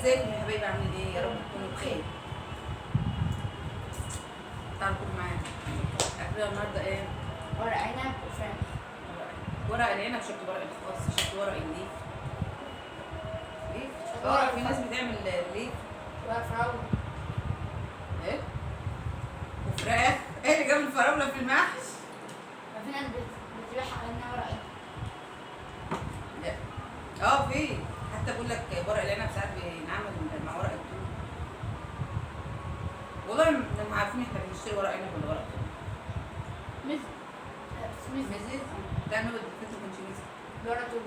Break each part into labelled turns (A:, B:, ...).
A: ازيكم يا حبايبي؟ عاملين ايه؟ يا رب تكونوا بخير. تعالوا كلوا معانا. اكلنا النهارده ايه؟
B: ورق عنب وفراخ.
A: ورق العنب شكل ورق الخاص، شكل ورق الليف. ليف؟
B: ورق
A: في ناس بتعمل ليف.
B: ورق فراولة.
A: ايه؟ وفراخ. ايه اللي جاب الفراولة في المحشي؟
B: ما في ناس بتبيعها على انها ورق عنب.
A: لا في حتى بقول لك ورق العنب ساعات بينعمل مع ورق التوت. والله لما عارفين احنا بنشتري ورق عنب ولا ورق توت.
B: مز مز
A: مزز؟ لا انا بدي ما كانش مزز.
B: ورق توت.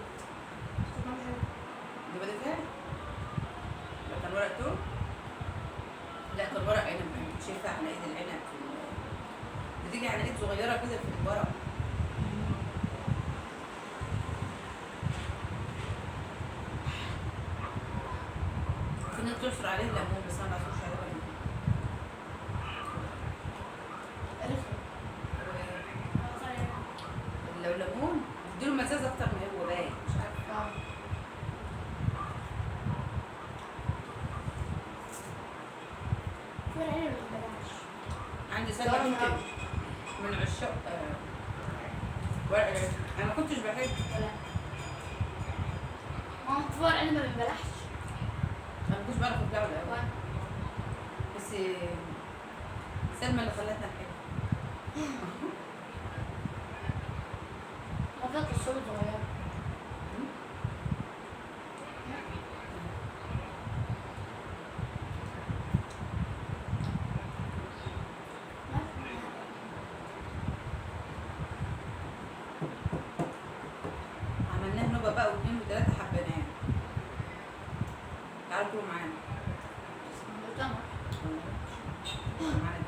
A: دي بدي فيها؟ لا كان ورق توت؟ لا كان ورق عنب. كنت شايفه عناقيد العنب في بتيجي عناقيد صغيرة كده في الورق. في ناس تعصر عليه الليمون، بس انا ما بعصرش عليه ليمون. لو ليمون بيديله مزاز اكتر ما هو باين، مش عارفه.
B: ورق عنب ما بيتبلعش.
A: عندي سلمى ممكن من عشاق ورق العنب. انا ما كنتش بحب.
B: ولا ما هو في ورق عنب ما بيتبلعش.
A: انا ما كنتش بعرف ابلعه الاول، بس سلمى اللي خلتنا نحبه.
B: ما فيها قشور صغيرة.
A: عملناه نوبه بقى واثنين وثلاثة حبيناه. تعالوا كلوا معانا. معانا.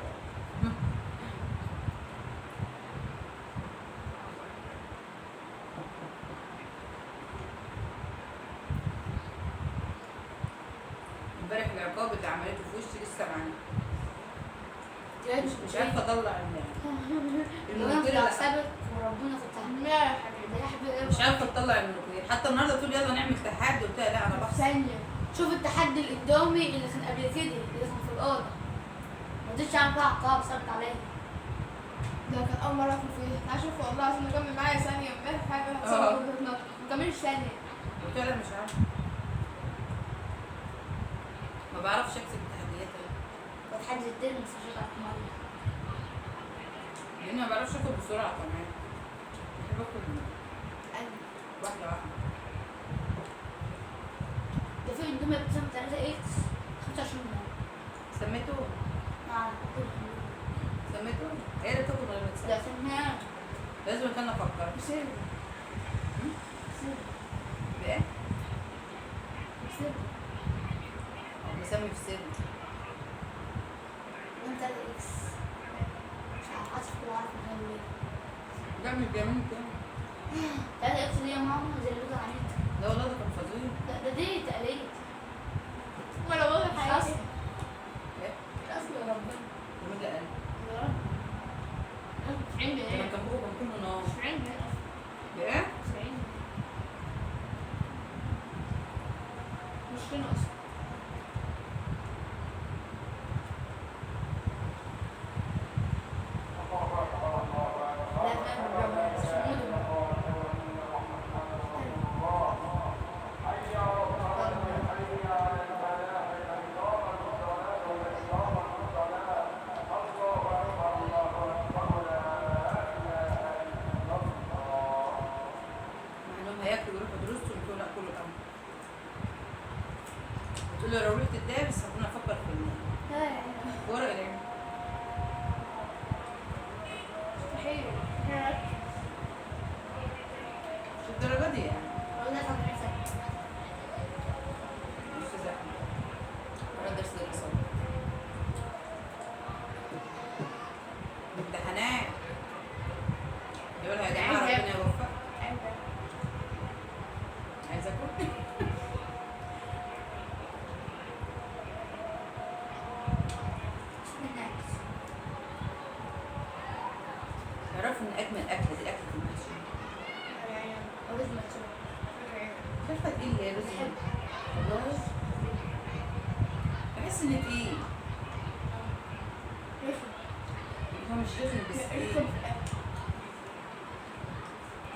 A: امبارح العقاب اللي عملته في وشي لسه معانا. مش عارفه اطلع المونيكير.
B: وربنا فتح. يا حبيبي يا حبيبي
A: مش عارفه اطلع المونيكير. حتى النهارده تقول يلا نعمل تحدي، قلت لها لا انا بحث.
B: ثانية شوف التحدي اللي قدامي اللي كان قبل كده اللي كان في الاوضة، ما رضيتش اعمل فيها عقاب، صعبت عليا.
C: ده كان اول مرة اكل فيها. انا شوف والله عشان اكمل معايا ثانية امبارح حاجة هتصور ما كملش ثانية.
A: قلت لها مش عارفه، ما بعرفش اكسب التحديات. انا
B: بتحدي الترم بس مش هتعرف مرة،
A: لاني ما بعرفش اكل بسرعة. كمان بحب اكل واحدة واحدة.
B: ده في اندومي بتسمى 3 X 25 جنيه.
A: سميته؟
B: نعم.
A: سميته؟ هي اللي بتاكل من غير ما تسمي.
B: لا سميها.
A: لازم كان افكر.
C: بسر.
A: بايه؟
B: بسر.
A: مسمي في سر.
B: 3 X مش عارفه عارفه ليه.
A: ده مش جميل كده.
B: 3 X دي يا ماما زي اللي بيطلع عليك.
A: لا والله ده كان فظيع.
B: ده دي تقليد.
C: ولا والله الحقيقة.
A: ايه؟
C: الاصل يا ربنا.
A: مين اللي قال؟
C: يا رب. 90 جنيه.
A: كان بقه كان كله نار.
C: 90 جنيه اصلا.
A: بايه؟
C: 90 جنيه. مش فين اصلا.
A: هياكلوا ويروحوا دروسهم. قلت له لا كله الاول. قلت له لو رحت الدارس هكون افكر في ورق العنب.
C: مستحيل.
A: مش الدرجة دي يعني. مش زحمة. ورا درس دراسات. امتحانات. يقولها يا جماعة ربنا يوفقك. عايزه اكل. تعرفوا ان اجمل اكله دي اكله المحشي.
B: رز محشي.
A: مش عارفه ايه اللي رز. والله بحس ان تقيل.
C: رخم.
A: هو مش رخم بس
C: رخم
A: تقيل.
C: في الاكل.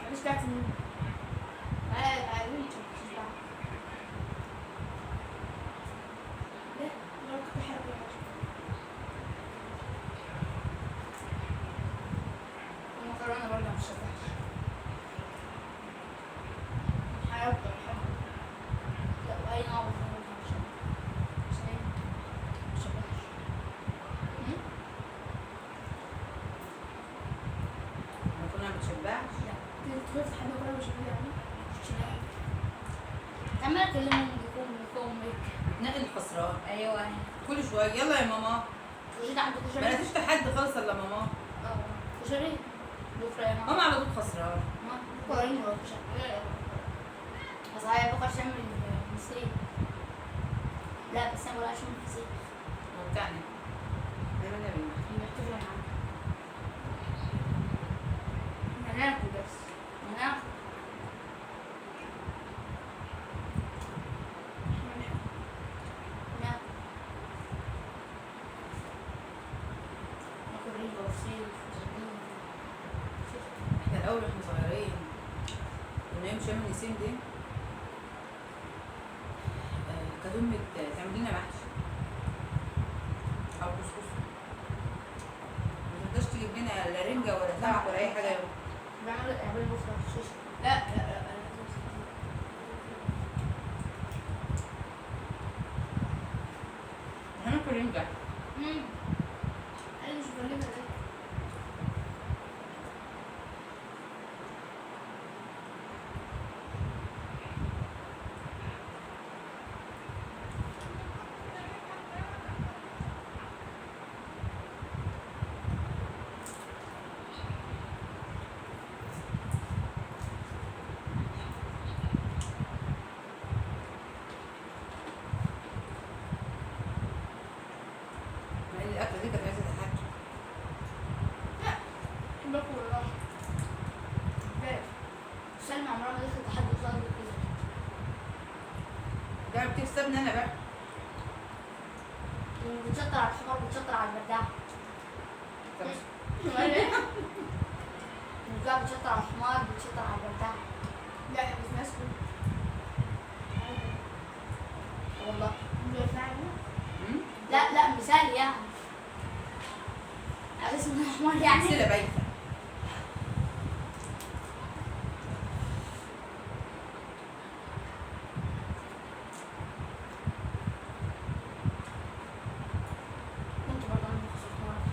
C: ماليش دعوه منه. تعالى تعالى انت مش دعوه. لا لو كنت بحب المكرونه برضه مش وحشة. حياتي بحب.
B: لا واي نوع مكرونه مش
C: عشان ايه؟
B: مش وحش.
A: المكرونه ما بتشبعش.
B: لا
C: انت بتدخلي في حد مكرونه بشاميل يعني؟
B: مش لاقي. عمال اكلم امك امك امك.
A: بتنقي الخسران
B: ايوه
A: كل شوية. يلا يا ماما.
B: وجيت عند
A: ما
B: كشري.
A: لقيتش تحدي خالص الا ماما.
B: اه كشري بكره يا ماما.
A: ماما على طول خسران.
B: بكره يوم كشري. بس هي بكره عشان الفسيخ. لا بس انا بقول عشان الفسيخ.
A: هو بتاعنا دايما نعمل.
C: نحتفل معانا. احنا ناكل بس.
B: انا
C: احنا نحب.
B: ناكل ناكل رنجة وفسيخ وسردين.
A: احنا الاول واحنا صغيرين كنا يوم شم النسيم دي كانت امي تعمل لنا محشي او كسكس. ما تقدرش تجيب لنا لا رنجه ولا سمك ولا اي حاجة يوم.
B: بعمل اعمل بكره خصوصا.
C: لا لا لا انا لازم أسكت.
A: هناكل رنجه.
C: انا مش بكلمها ده.
A: مع ان الاكلة دي كانت عايزه تحكي.
C: لا بحب اكل والله. كفاية.
B: سلمى عمرها ما دخلت حد قصاد كده.
A: ده بتكسبني انا بقى.
B: بتشطر على الحمار بتشطر على البرداعة.
A: طب
B: بتشطر بتشطر على الحمار بتشطر على البرداعة.
C: لا بس ناس كل.
B: والله
C: مش عارفة.
B: لا لا مثال يعني. عايز ان الحمار يعني.
A: سلسلة بايخة.
B: كنت برضه عندي خصوص مرة.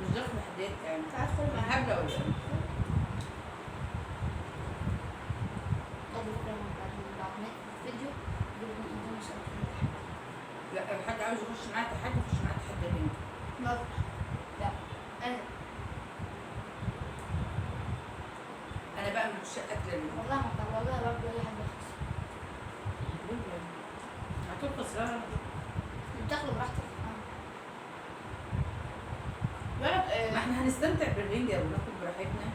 A: مش داخل تحديات يعني.
C: تعال ادخل معايا.
A: هبلة ولا ايه؟
B: طب بكره بعد ما فيديو جيب لنا انت
A: لا لو حد عاوز يخش معايا تحدي يخش معايا تحدي الرنجه.
C: لا
B: لا
A: انا بقى من عشاق اكل الرنجه.
B: والله ما والله برضه اي حد يخش.
A: هتقول خسرانة.
B: بتاكله براحتك.
C: بالك
A: ما احنا هنستمتع بالرنجه وناكل براحتنا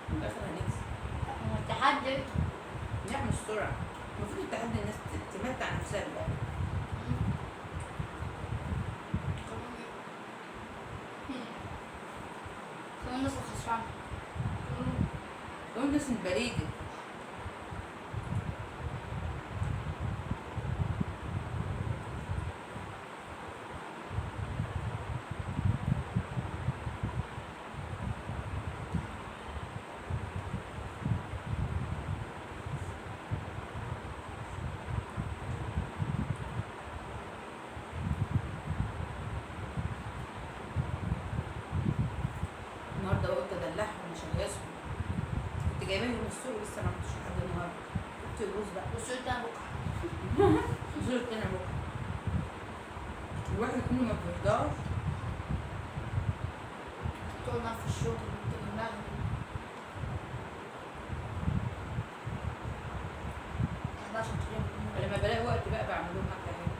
A: وفي الاخر هنكسب.
B: هو التحدي.
A: لا مش سرعة. المفروض التحدي الناس تمتع نفسها بالاكل.
B: كمان الناس الخسرانة.
A: كمان الناس البريده. النهارده قلت ادلعهم مش هيصحوا. كنت جايباهم من السوق لسه ما عملتوش لحد النهارده. قلت يبوظ بقى.
B: والسوق التاني بكره.
A: السوق التاني بكره. الواحد يكون ما بيرضاش.
C: تقعد معاه في الشغل وتدمغني.
A: لما بلاقي وقت بقى بعمل لهم اكل حلو.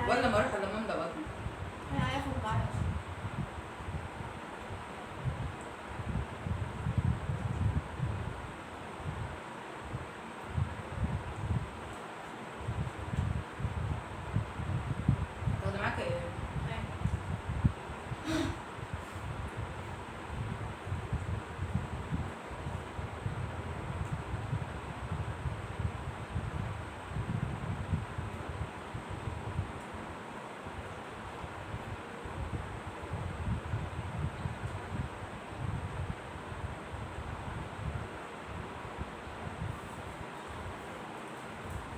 A: ولا ما اروح الا مامله بطني.
C: انا هاخد معايا.
A: تاخدي معاك ايه؟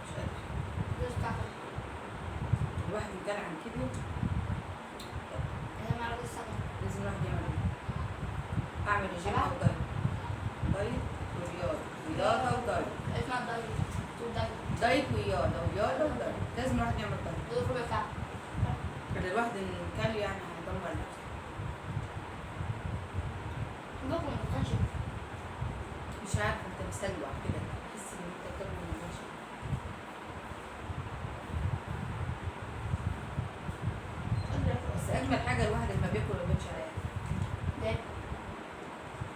A: مش قادرة.
B: دوس تاكل.
A: الواحد يتكلم عن كده.
B: انا ما عرفتش السنة.
A: لازم الواحد يعمل ايه؟ اعمل رجيم او diet. diet ورياضة، رياضة و diet.
B: اسمع diet، تقول diet.
A: diet ورياضة، ورياضة و diet. لازم الواحد يعمل diet.
B: دوس ربع ساعة.
A: اللي الواحد ان كل يعني هيدمر نفسه.
B: باكل ما بتخنش.
A: مش عارفة انت مسلوع كده، تحس ان انت بتاكل من غير شيء. بس اجمل حاجة الواحد لما بياكل ما بيبانش على اكل.
B: ليه؟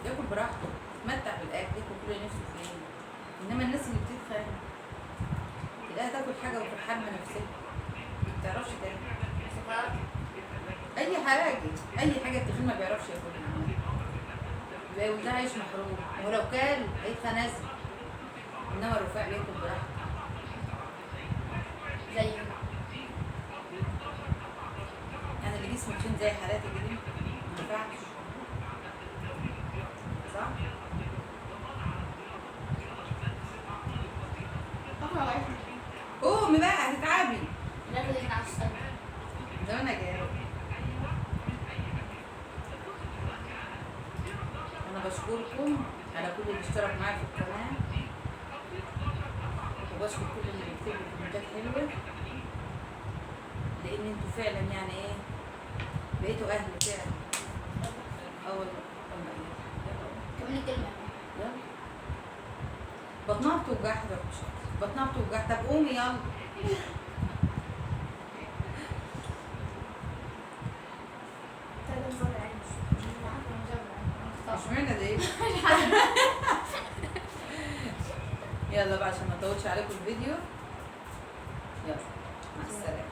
A: ياكل براحته، يتمتع بالاكل، ياكل كل اللي نفسه فيه. انما الناس اللي بتتخن تلاقيها تاكل حاجة وفرحان من نفسها، ما بتعرفش تاكل
B: شوكولاتة.
A: اي حاجة، اي حاجة التخين ما بيعرفش ياكلها. يبقى ده عايش محروم، ولو كان هيتخن ازمة. انما الرفيع بياكل براحته.
B: زي
A: يعني اللي جسمه تخين زي حالاتي كده ما ينفعش، صح؟ قومي بقى هتتعبي.
B: لا ده كان على السنة.
A: زمانك جاي. انا بشكركم على كل اللي اشترك معايا في القناة، وبشكر كل اللي بيكتب لي كومنتات حلوة، لان انتوا فعلا يعني ايه بقيتوا اهل فعلا. اول ما
B: كملي الكلمة.
A: يلا بطنها بتوجعها، بطنها بتوجعها. طب قومي يلا. اشمعنى ده؟ يلا بقى عشان ما اطولش عليكم الفيديو. يلا مع السلامة.